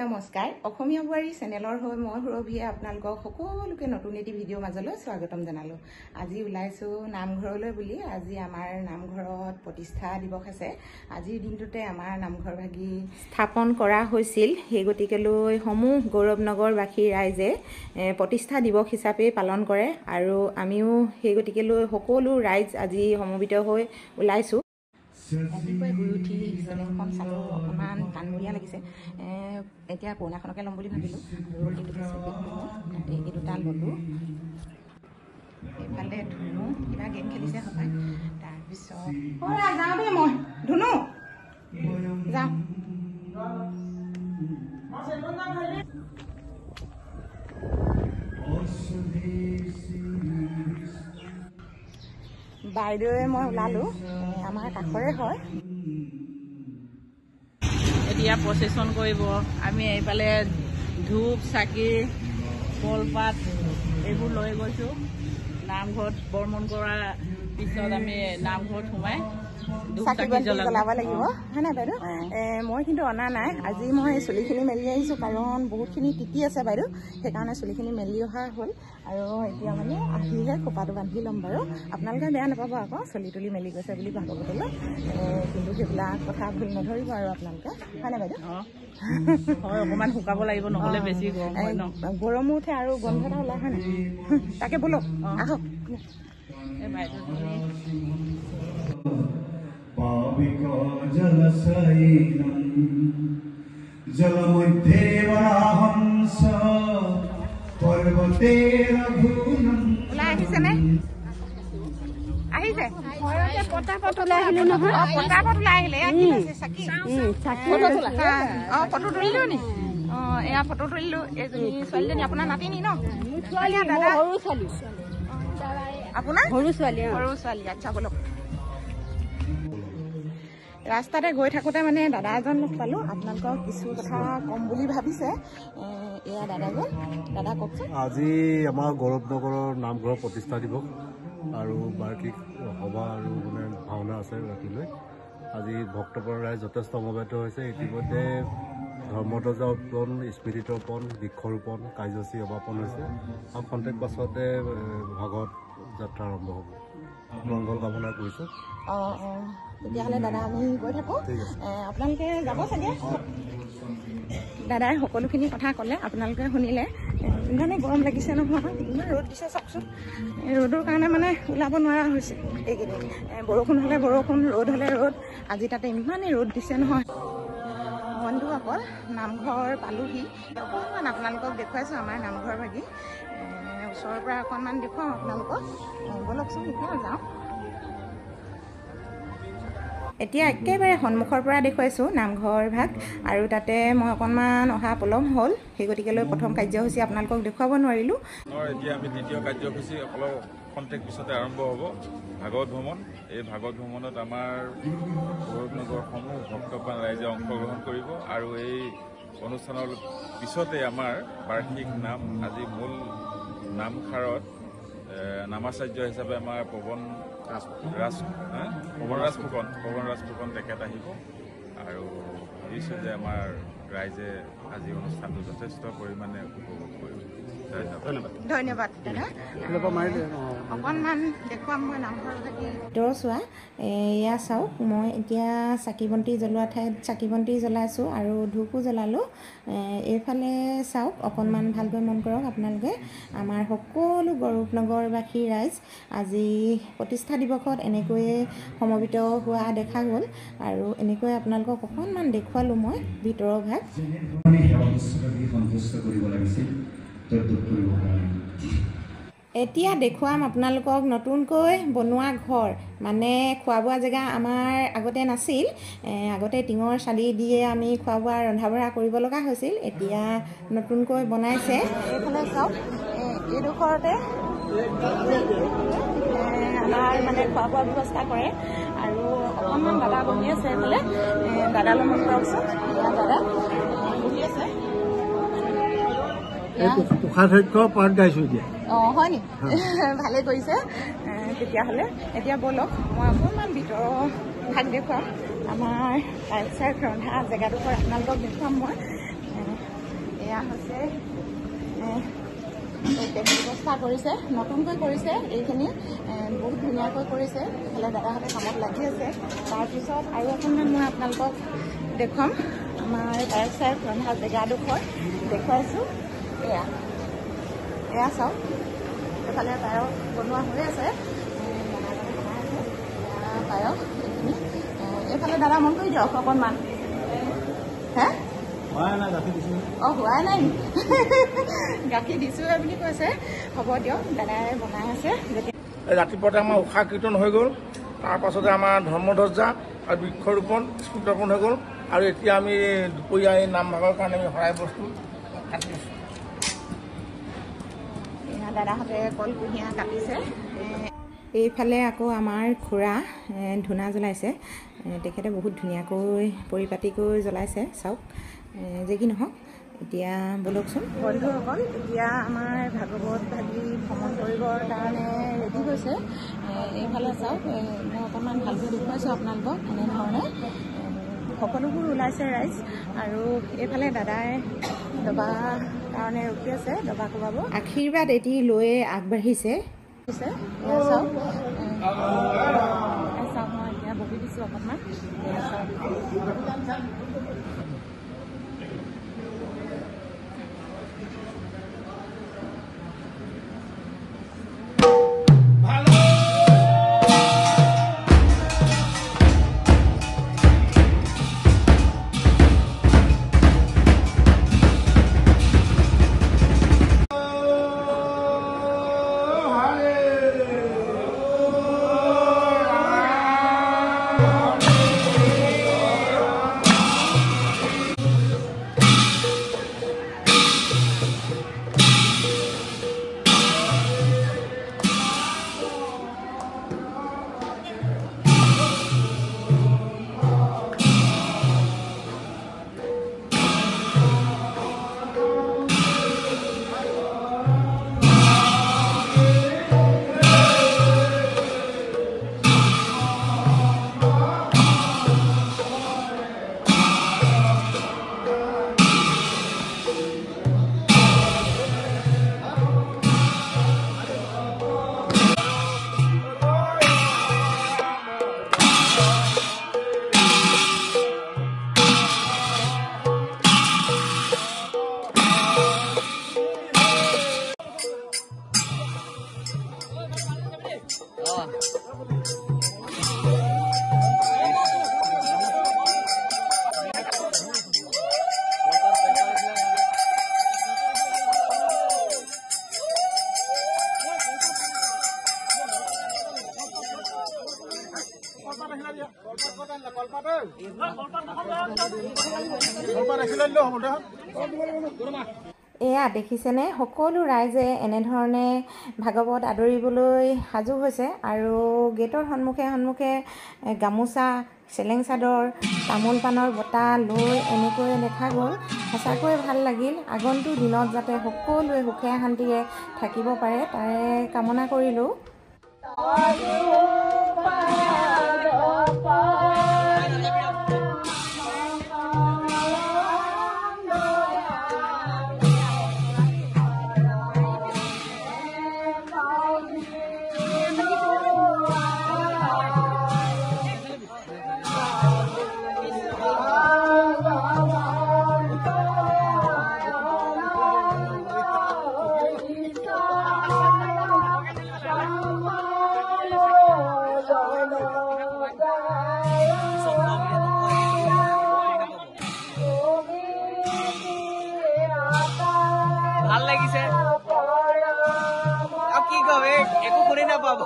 নমস্কাৰ অসমীয়া বোৱাৰী চেনেলৰ হৈ মই সুৰভিয়ে আপোনালোকক সকলোকে নতুন এটি ভিডিঅ' মাজলৈ স্বাগতম জনালো। আজি ওলাইছো নামঘৰলৈ বুলি। আজি আমাৰ নামঘৰত প্ৰতিষ্ঠা দিৱস আছে। আজিৰ দিনটোতে আমাৰ নামঘৰ ভাগি স্থাপন কৰা হৈছিল। সেই গতিকেলৈ সমূহ গৌৰৱনগৰবাসী ৰাইজে প্ৰতিষ্ঠা দিৱস হিচাপে পালন কৰে আৰু আমিও সেই গতিকেলৈ সকলো ৰাইজ আজি সমবেত হৈ ওলাইছো। ৰাতিপুৱাই শুই উঠি চেনেলখন চালোঁ, অকণমান টানমূৰীয়া লাগিছে। এতিয়া পুৰণাখনকে ল'ম বুলি ভাবিলোঁ আৰু এই দুটা এই দুটা ল'লোঁ। এইফালে ধুনু কিবা গেম খেলিছে সপাই। তাৰপিছত যাওঁ দেই মই, ধুনু যাওঁ। বাইদেৱে মই ওলালোঁ, আমাৰ কাষৰে হয়। এতিয়া প্ৰচেছন কৰিব। আমি এইফালে ধূপ চাকি কলপাত এইবোৰ লৈ গৈছোঁ। নামঘৰত বৰ্মন কৰাৰ পিছত আমি নামঘৰত সোমাই চাকি বন্তি জ্বলাব লাগিব, হয় নাই বাইদেউ? মই কিন্তু অনা নাই আজি। মই চুলিখিনি মেলি আহিছোঁ কাৰণ বহুতখিনি তিতি আছে বাইদেউ, সেইকাৰণে চুলিখিনি মেলি অহা হ'ল। আৰু এতিয়া মানে আহিহে খোপাটো বান্ধি ল'ম বাৰু। আপোনালোকে বেয়া নাপাব আকৌ চুলি তুলি মেলি গৈছে বুলি ভাগৱতলৈ, কিন্তু সেইবিলাক কথা ভুল নধৰিব আৰু আপোনালোকে, হয় নাই বাইদেউ? হয়, অকণমান শুকাব লাগিব, নহ'লে বেছি গৰম হয় ন। গৰমো উঠে আৰু গোন্ধ এটা ওলাই, হয় নাই? তাকে ব'লক আহক। ওলাই আহিছে নে? আহিছে। পতাপত ওলাই আহিলে। ফটো তুলিলো নি? অ, এয়া ফটো তুলিলো। এইজনী ছোৱালীজনী আপোনাৰ নাতিনী ন? আপোনাৰ সৰু ছোৱালী? সৰু ছোৱালী, আচ্ছা ব'লক। ৰাস্তাতে গৈ থাকোঁতে মানে দাদা এজন লগ পালোঁ, আপোনালোকক কিছু কথা ক'ম বুলি ভাবিছে। এয়া দাদাজন, দাদা কওকচোন। আজি আমাৰ গৌৰৱনগৰৰ নামঘৰৰ প্ৰতিষ্ঠা দিৱস আৰু বাৰ্ষিক সভা আৰু মানে ভাওনা আছে ৰাতিলৈ। আজি ভক্তপ্ৰাণ ৰাইজ যথেষ্ট সমবেত হৈছে। ইতিমধ্যে ধৰ্মধ্বজা উত্তোলন, স্মৃতি তৰ্পণ, বৃক্ষৰোপণ কাৰ্যসূচী সমাপন হৈছে আৰু খন্তেক পাছতে ভাগৱত যাত্ৰা আৰম্ভ হ'ব। মংগল কামনা কৰিছোঁ। অঁ অঁ, তেতিয়াহ'লে দাদা আমি গৈ থাকোঁ, আপোনালোকে যাব চাগে। দাদাই সকলোখিনি কথা ক'লে, আপোনালোকে শুনিলে। ইমানেই গৰম লাগিছে নহয়, ইমান ৰ'দ দিছে চাওকচোন। ৰ'দৰ কাৰণে মানে ওলাব নোৱাৰা হৈছে এইকেইদিন। বৰষুণ হ'লে বৰষুণ, ৰ'দ হ'লে ৰ'দ। আজি তাতে ইমানেই ৰ'দ দিছে নহয়। বন্ধুসকল, নামঘৰ পালোহি। অকণমান আপোনালোকক দেখুৱাইছোঁ আমাৰ নামঘৰ ভাগি ওচৰৰ পৰা অকণমান দেখুৱাওঁ আপোনালোকক। ব'লকচোন এতিয়া যাওঁ। এতিয়া একেবাৰে সন্মুখৰ পৰা দেখুৱাইছোঁ নামঘৰ ভাগ। আৰু তাতে মই অকণমান অহা পলম হ'ল, সেই গতিকেলৈ প্ৰথম কাৰ্যসূচী আপোনালোকক দেখুৱাব নোৱাৰিলোঁ। এতিয়া আমি দ্বিতীয় কাৰ্যসূচী অলপ খন্তেক পিছতে আৰম্ভ হ'ব, ভাগৱত ভ্ৰমণ। এই ভাগৱত ভ্ৰমণত আমাৰ গৌৰৱনগৰ সমূহ ভক্তপ্ৰাণ ৰাইজে অংশগ্ৰহণ কৰিব। আৰু এই অনুষ্ঠানৰ পিছতে আমাৰ বাৰ্ষিক নাম, আজি মূল নামষাৰত নামাচাৰ্য হিচাপে আমাৰ পৱন ৰাজ ফুকন তেখেত আহিব। আৰু ভাবিছোঁ যে আমাৰ ৰাইজে আজি অনুষ্ঠানটো যথেষ্ট পৰিমাণে উপভোগ কৰিব। ধন্যবাদ দাদা। অকণমান দেখুৱাম মই নামঘৰ ভাগি ভিতৰচোৱা। এয়া চাওক, মই এতিয়া চাকি বন্তি জ্বলোৱা ঠাইত চাকি বন্তি জ্বলাইছোঁ আৰু ধূপো জ্বলালোঁ। এইফালে চাওক, অকণমান ভালকৈ মন কৰক আপোনালোকে। আমাৰ সকলো গৌৰৱনগৰবাসী ৰাইজ আজি প্ৰতিষ্ঠা দিৱসত এনেকৈয়ে সমবেত হোৱা দেখা গ'ল। আৰু এনেকৈ আপোনালোকক অকণমান দেখুৱালোঁ মই ভিতৰৰ ভাগ। এতিয়া দেখুৱাম আপোনালোকক নতুনকৈ বনোৱা ঘৰ। মানে খোৱা বোৱা জেগা আমাৰ আগতে নাছিল। আগতে টিঙৰ চালি দিয়ে আমি খোৱা বোৱা ৰন্ধা বঢ়া কৰিব লগা হৈছিল। এতিয়া নতুনকৈ বনাইছে। এইফালে চাওক, এইডোখৰতে আমাৰ মানে খোৱা বোৱা ব্যৱস্থা কৰে। আৰু অকণমান দাদা বহি আছে এইফালে। দাদালৈ মন কৰকচোন, দাদা বহি আছে। কোষাধ্যক্ষ পাঠ গাইছোঁ এতিয়া। অঁ হয় নি, ভালেই কৰিছে তেতিয়াহ'লে। এতিয়া ব'লক মই অকণমান ভিতৰৰ ভাগ দেখুৱাম। আমাৰ কালচাৰ ৰন্ধা জেগাডোখৰ আপোনালোকক দেখুৱাম মই। এয়া হৈছে ব্যৱস্থা কৰিছে, নতুনকৈ কৰিছে এইখিনি, বহুত ধুনীয়াকৈ কৰিছে। এইফালে দাদাহঁতে কামত লাগি আছে। তাৰপিছত আৰু অকণমান মই আপোনালোকক দেখুৱাম আমাৰ পায়স চায়স ৰন্ধা জেগাডোখৰ দেখুৱাইছোঁ। এয়া এয়া চাওক, এইফালে পায়স বনোৱা হৈ আছে, বনাই বনাই আছে পায়স এইখিনি। এইফালে দাদা মন কৰি দিয়ক অকণমান। হে অঁ, হোৱাই নাই, গাখীৰ দিছোঁহে বুলি কৈছে। হ'ব দিয়ক, দাদাই বনাই আছে। ৰাতিপুৱাতে আমাৰ উষা কীৰ্তন হৈ গ'ল, তাৰপাছতে আমাৰ ধৰ্মধ্বজা আৰু বৃক্ষৰোপণ স্মৃতৰ্পণ হৈ গ'ল। আৰু এতিয়া আমি দুপৰীয়া এই নামভাগৰ কাৰণে আমি শৰাই বস্তু কাটি আছোঁ। দাদাহঁতে কল কুঁহিয়া কাটিছে। এইফালে আকৌ আমাৰ খুৰা ধূনা জ্বলাইছে। তেখেতে বহুত ধুনীয়াকৈ পৰিপাটিকৈ জ্বলাইছে, চাওক। যে কি নহওক, এতিয়া ব'লকচোন বন্ধুসকল, এতিয়া আমাৰ ভাগৱত ভাগি ভ্ৰমণ কৰিবৰ কাৰণে ৰেডি হৈছে। এইফালে চাওক, মই অকণমান ভালকৈ দেখুৱাইছোঁ আপোনালোকক। এনেধৰণে সকলোবোৰ ওলাইছে ৰাইজ। আৰু এইফালে দাদাই দবা কাৰণে ৰখি আছে, দবা কোবাব। আশীৰ্বাদ এটি লৈয়ে আগবাঢ়িছে। চাওক চাওক, মই এতিয়া বহি দিছোঁ অকণমান। চাওক, এয়া দেখিছেনে, সকলো ৰাইজে এনেধৰণে ভাগৱত আদৰিবলৈ সাজু হৈছে। আৰু গেটৰ সন্মুখে সন্মুখে গামোচা, চেলেং চাদৰ, তামোল পাণৰ বটা লৈ এনেকৈ দেখা গ'ল। সঁচাকৈ ভাল লাগিল। আগন্তুক দিনত যাতে সকলোৱে সুখে শান্তিৰে থাকিব পাৰে তাৰে কামনা কৰিলোঁ। ভাল লাগিছে। কি কম, একো শুনি নাপাব।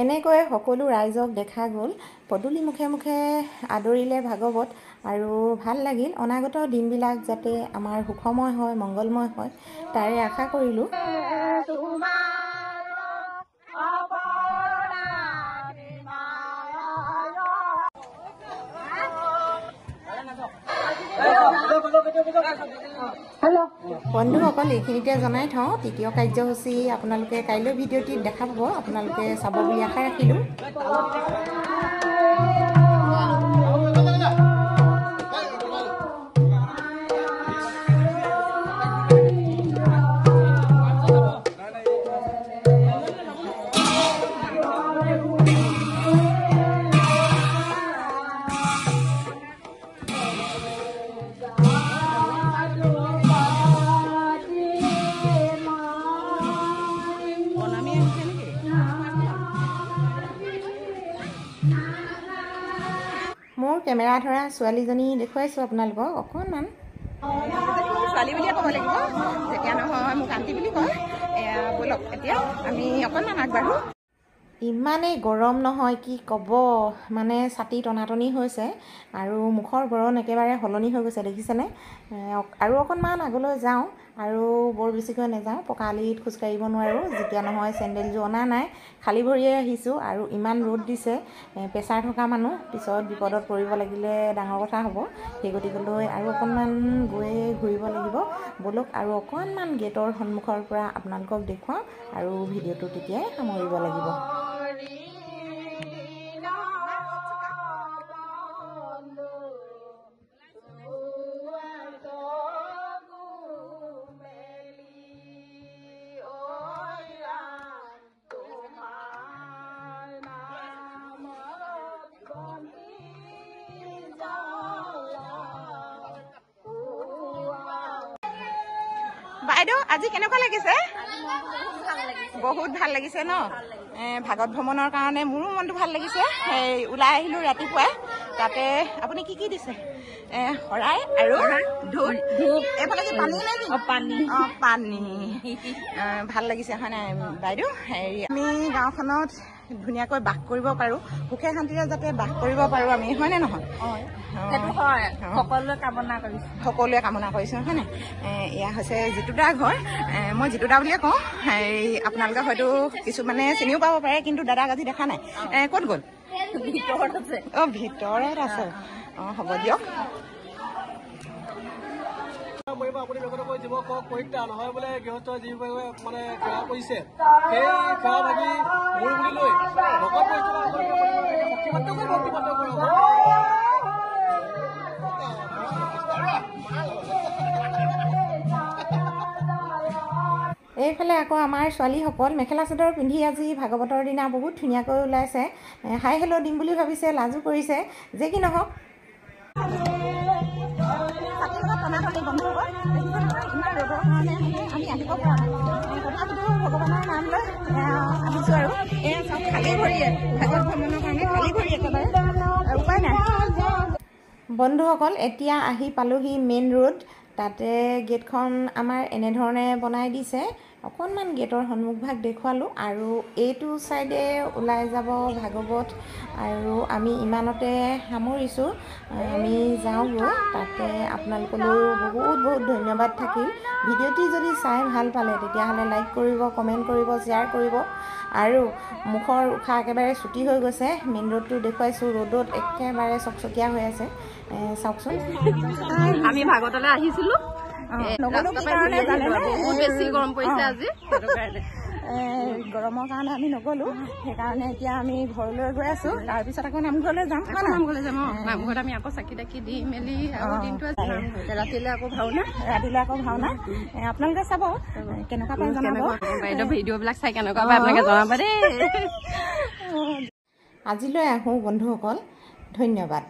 এনেকৈ সকলো ৰাইজক দেখা গ'ল। পদূলি মুখে মুখে আদৰিলে ভাগৱত আৰু ভাল লাগিল। অনাগত দিনবিলাক যাতে আমাৰ সুখময় হয়, মংগলময় হয় তাৰে আশা কৰিলোঁ। বন্ধুসকল, এইখিনিতে জনাই থওঁ, তৃতীয় কাৰ্যসূচী আপোনালোকে কাইলৈ ভিডিঅ'টিত দেখা পাব, আপোনালোকে চাব বুলি আশা ৰাখিলোঁ। মোৰ কেমেৰা ধৰা ছোৱালীজনী দেখুৱাইছোঁ আপোনালোকক অকণমান। ছোৱালী বুলিয়ে ক'ব লাগিব, যেতিয়া নহয় মোক আণ্টি বুলি কয়। ব'লক এতিয়া আমি অকণমান আগবাঢ়োঁ। ইমানেই গৰম নহয় কি ক'ব, মানে ছাতি টনাটনি হৈছে আৰু মুখৰ বৰণ একেবাৰে সলনি হৈ গৈছে, দেখিছেনে? আৰু অকণমান আগলৈ যাওঁ, আৰু বৰ বেছিকৈ নাযাওঁ, পকা আলিত খোজকাঢ়িব নোৱাৰোঁ, যেতিয়া নহয় চেণ্ডেলযোৰ অনা নাই, খালী ভৰিয়ে আহিছোঁ। আৰু ইমান ৰ'দ দিছে, প্ৰেছাৰ থকা মানুহ, পিছত বিপদত পৰিব লাগিলে ডাঙৰ কথা হ'ব। সেই গতিকেলৈ আৰু অকণমান গৈয়ে ঘূৰিব লাগিব। ব'লক আৰু অকণমান গেটৰ সন্মুখৰ পৰা আপোনালোকক দেখুৱাওঁ আৰু ভিডিঅ'টো তেতিয়াই সামৰিব লাগিব। বাইদেউ, আজি কেনেকুৱা লাগিছে? বহুত ভাল লাগিছে ন? ভাগৱত ভ্ৰমণৰ কাৰণে মোৰো মনটো ভাল লাগিছে। এই ওলাই আহিলোঁ ৰাতিপুৱাই। তাতে আপুনি কি কি দিছে? শৰাই আৰু ধূপ। এইফালে কি পানী নে কি? পানী। অঁ, পানী। ভাল লাগিছে হয় নাই বাইদেউ? হেৰি, আমি গাঁওখনত ধুনীয়াকৈ বাস কৰিব পাৰোঁ, সুখে শান্তিৰে যাতে বাস কৰিব পাৰোঁ আমি, হয়নে নহয়? সকলোৱে কামনা কৰিছোঁ, সকলোৱে কামনা কৰিছোঁ, হয় নাই? এয়া হৈছে জিতুদাৰ ঘৰ। মই জিতুদা বুলিয়ে কওঁ। এই আপোনালোকে হয়তো কিছুমানে চিনিও পাব পাৰে, কিন্তু দাদাক আজি দেখা নাই। ক'ত গ'ল? ভিতৰত আছে। অঁ, ভিতৰত আছে। অঁ, হ'ব দিয়ক। আপুনি বেগত জীৱকক পৰিত্ৰাণ নহয় বোলে গৃহস্থই যি মানে সেৱা কৰিছে, সেই সেৱা ভাগি মোৰ বুলি লৈ ভকত শক্তিমাত্ৰ কৰি ভক্তিমাত্ৰ কৰক। এইফালে আকৌ আমাৰ ছোৱালীসকল মেখেলা চাদৰ পিন্ধি আজি ভাগৱতৰ দিনা বহুত ধুনীয়াকৈ ওলাইছে। হাই হেল্ল' দিম বুলি ভাবিছে, লাজো কৰিছে, যে কি নহওক। আমি আহিব পৰা নাই, তথাপিতো ভগৱানৰ নাম লৈ আহিছোঁ। আৰু এয়া চাওক, খালী ভৰিয়ে ভাগৱত ভ্ৰমণৰ কাৰণে খালী ভৰি, একেবাৰে উপায় নাই। বন্ধুসকল, এতিয়া আহি পালোহি মেইন ৰোড। তাতে গেটখন আমাৰ এনেধৰণে বনাই দিছে। অকণমান গেটৰ সন্মুখভাগ দেখুৱালোঁ আৰু এইটো ছাইডে ওলাই যাব ভাগৱত। আৰু আমি ইমানতে সামৰিছোঁ, আমি যাওঁগৈ। তাতে আপোনালোকলৈও বহুত বহুত ধন্যবাদ থাকিল। ভিডিঅ'টি যদি চাই ভাল পালে তেতিয়াহ'লে লাইক কৰিব, কমেণ্ট কৰিব, শ্বেয়াৰ কৰিব। আৰু মুখৰ উশাহ একেবাৰে চুটি হৈ গৈছে, মেইন ৰোডটো দেখুৱাইছোঁ, ৰ'দত একেবাৰে চকচকীয়া হৈ আছে, চাওকচোন। আমি ভাগৱতলৈ আহিছিলোঁ, বহুত বেছি গৰম পৰিছে আজি, গৰমৰ কাৰণে আমি নগ'লো, সেইকাৰণে এতিয়া আমি ঘৰলৈ গৈ আছো। তাৰপিছত আকৌ নামঘৰলৈ যাম। নামঘৰলৈ যাম। নামঘৰত আমি আকৌ চাকি তাকি দি মেলি আৰু দিনটো ৰাতিলৈ আকৌ ভাওনা, ৰাতিলৈ আকৌ ভাওনা। আপোনালোকে চাব, কেনেকুৱা পায় জনাব। বাইদেউ ভিডিঅ'বিলাক চাই কেনেকুৱা পায় আপোনালোকে জনাব দেই। আজিলৈ আহোঁ বন্ধুসকল, ধন্যবাদ।